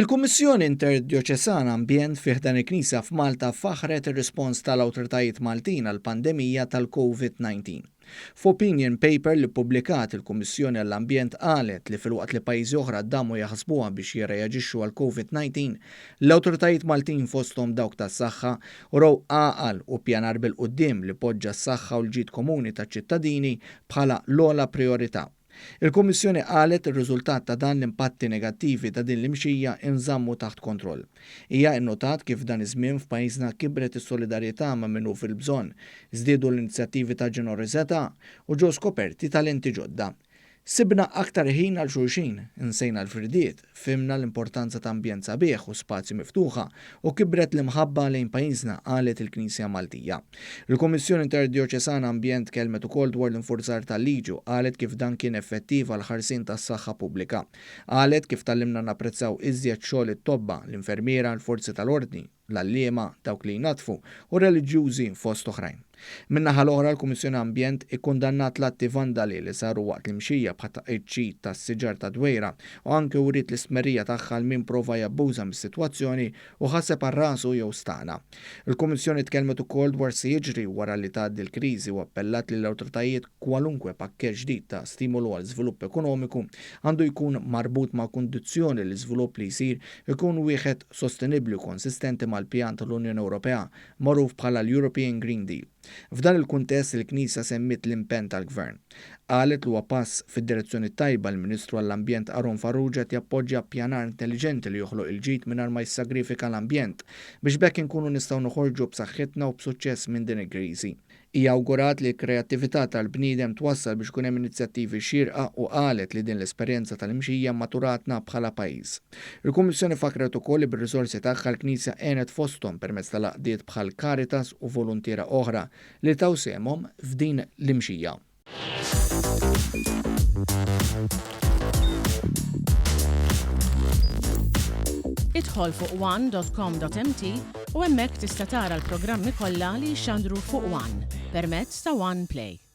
Il-Kummissjoni Interdjoċesana Ambjent fi ħdan il-Knisja f'Malta faħħret ir-rispons tal-awtoritajiet Maltin għall-pandemija tal-Covid-19. F'opinion paper li ppubblikat il-Kummissjoni għall-Ambjent qalet li filwaqt li pajjiżi oħra damu jaħsbuha biex jirreaġixxu għall-Covid-19, l-awtoritajiet Maltin fosthom dawk tas-saħħa urew għaqal u ppjanar bil-quddiem li poġġa s-saħħa u l-ġid komuni taċ-ċittadini bħala l-ogħla prijorità. Il-Kummissjoni qalet li r-riżultat ta' dan l-impatti negattivi ta' din l-imxija inżammu taħt kontroll. Hija innotat kif f'dan iż-żmien f'pajjiżna kibret is-solidarjetà ma' min hu fil-bżonn, żdiedu l-inizjattivi ta' ġenerożità u ġew skoperti talenti ġodda. Sibna aktar ħin għal xulxin, insejna l-firdiet, fhimna l-importanza ta' ambjent sabiħ u spazji miftuħa u kibret l-imħabba lejn pajjiżna, qalet il-Knisja Maltija. Il-Kummissjoni Interdjoċesana Ambjent tkellmet ukoll dwar l-infurzar tal-liġi u qalet kif dan kien effettiv għall-ħarsien tas-saħħa pubblika. Qalet kif tgħallimna napprezzaw iżjed xogħol it-tobba, l-infermiera, l-forzi tal-ordni, l-għalliema, dawk li jnaddfu, u reliġjużi fost oħrajn. Min-naħa l-oħra l-Kummissjoni Ambjent ikkundannat l-atti vandali li saru waqt l-imxija bħat-tqaċċit tas-siġar tad-Dwejra u anke wriet l-istmerrija tagħha għal min prova jabbuża mis-sitwazzjoni u ħaseb għal rasu jew stagħna. Il-Kummissjoni tkellmet ukoll dwar x'se jiġri wara li tgħaddi l-kriżi u appellat lill-awtoritajiet kwalunkwe pakkett ġdid ta' stimolu għal żvilupp ekonomiku għandu jkun marbut ma' kundizzjoni li l-iżvilupp li jsir ikun wieħed sostenibbli u konsistenti mal-pjan tal-Unjoni Ewropea magħruf bħala l-European Green Deal. F'dan il-kuntest il-Knisja semmiet l-impenn tal-Gvern. Qalet li huwa pass fid-direzzjoni t-tajba l-Ministru għall-Ambjent Aaron Farrugia qed jappoġġja ppjanar intelliġenti li joħloq il-ġid mingħajr ma jissagrifika l-ambjent biex b'hekk inkunu nistgħu noħorġu b'saħħitna u b'suċċess minn din il-kriżi. Hija awgurat li l-kreattività tal-bniedem twassal biex ikun hemm inizjattivi xierqa u qalet li din l-esperjenza tal-imxija mmaturatna bħala pajjiż. Il-Kummissjoni fakkret ukoll li bir-riżorsi tagħha l-Knisja għenet fosthom permezz tal-għaqdiet bħal Caritas u voluntiera oħra li taw sehemhom f'din l-imxija. Idħol fuq one.com.mt u hemmhekk tista' tara l-programmi kollha li jixxandru fuq one permezz ta' One Play.